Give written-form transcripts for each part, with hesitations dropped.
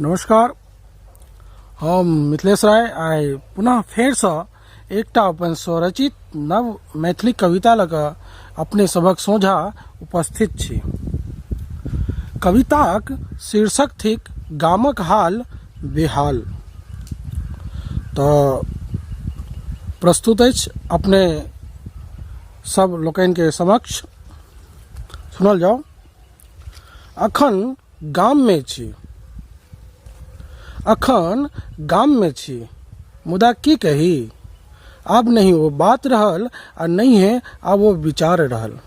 नमस्कार, हम मिथिलेश राय आइ पुनः फेरसँ एकटा अपन स्वरचित नव मैथिली कविता लऽ कऽ अपने सभक सोझाँ उपस्थित छी। कविताक शीर्षक थिक गामक हाल बेहाल। तऽ प्रस्तुत अछि अपने सब लोकनिके समक्ष, सुनल जाउ। अखन गाममे छी। अखन गाममे छी, मुदा की कही? आब नहि ओ बात रहल आ नहिये आब ओ विचार रहल।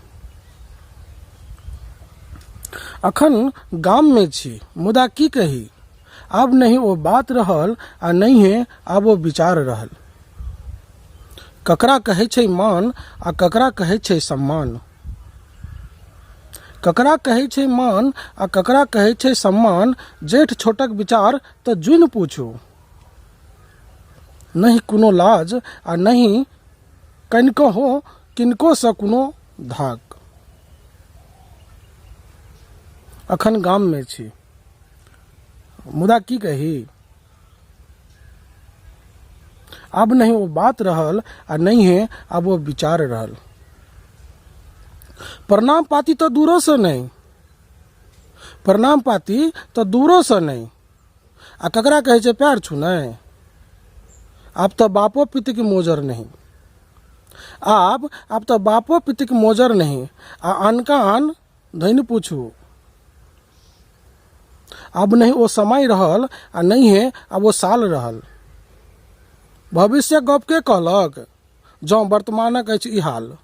अखन गाममे छी, मुदा की कही? आब नहि ओ बात रहल आ नहिये आब ओ विचार रहल। ककरा कहै छै मान आ ककरा कहै छै सम्मान? ककरा कहै छै मान आ ककरा कहै छै सम्मान, जेठ छोटक विचार तऽ जुनि पूछू। नहि कोनो लाज आ नहि कनिकहो किनकोसँ कोनो धाक। अखन गाममे छी, मुदा की कही? आब नहि ओ बात रहल आ नहिये आब ओ विचार रहल। प्रणाम पाती तऽ दूरोसँ नहि, प्रणाम पाती तऽ दूरोसँ नहि, आ ककरा कहै छै पैर छूनाइ? आब तऽ बापो पितिक मोजर नहि, आब तऽ बापो पितिक मोजर नहि, आ अनका आन धनि पूछू। आब नहि ओ समय रहल आ नहिये आब ओ साल रहल। भविष्यक गप के कहलक जँ वर्तमानक अछि ई हाल।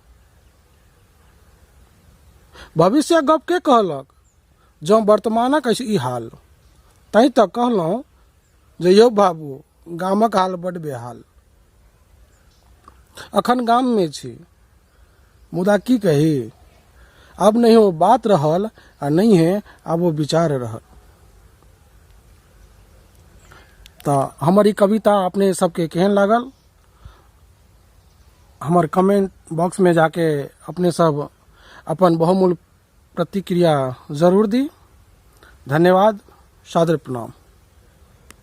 भविष्यक गप के कहलक जँ वर्तमानक अछि ई हाल। तैँ तऽ कहलहुँ जे यौ बाबू गामक हाल बड्ड बेहाल। अखन गाममे छी, मुदा की कही? आब नहि ओ बात रहल आ नहिये आब ओ विचार रहल। तऽ हमर ई कविता अपने सबके केहन लागल, हमर कमेंट बॉक्समे जाके अपने सब अपन बहुमूल्य प्रतिक्रिया जरूर दी। धन्यवाद, सादर प्रणाम।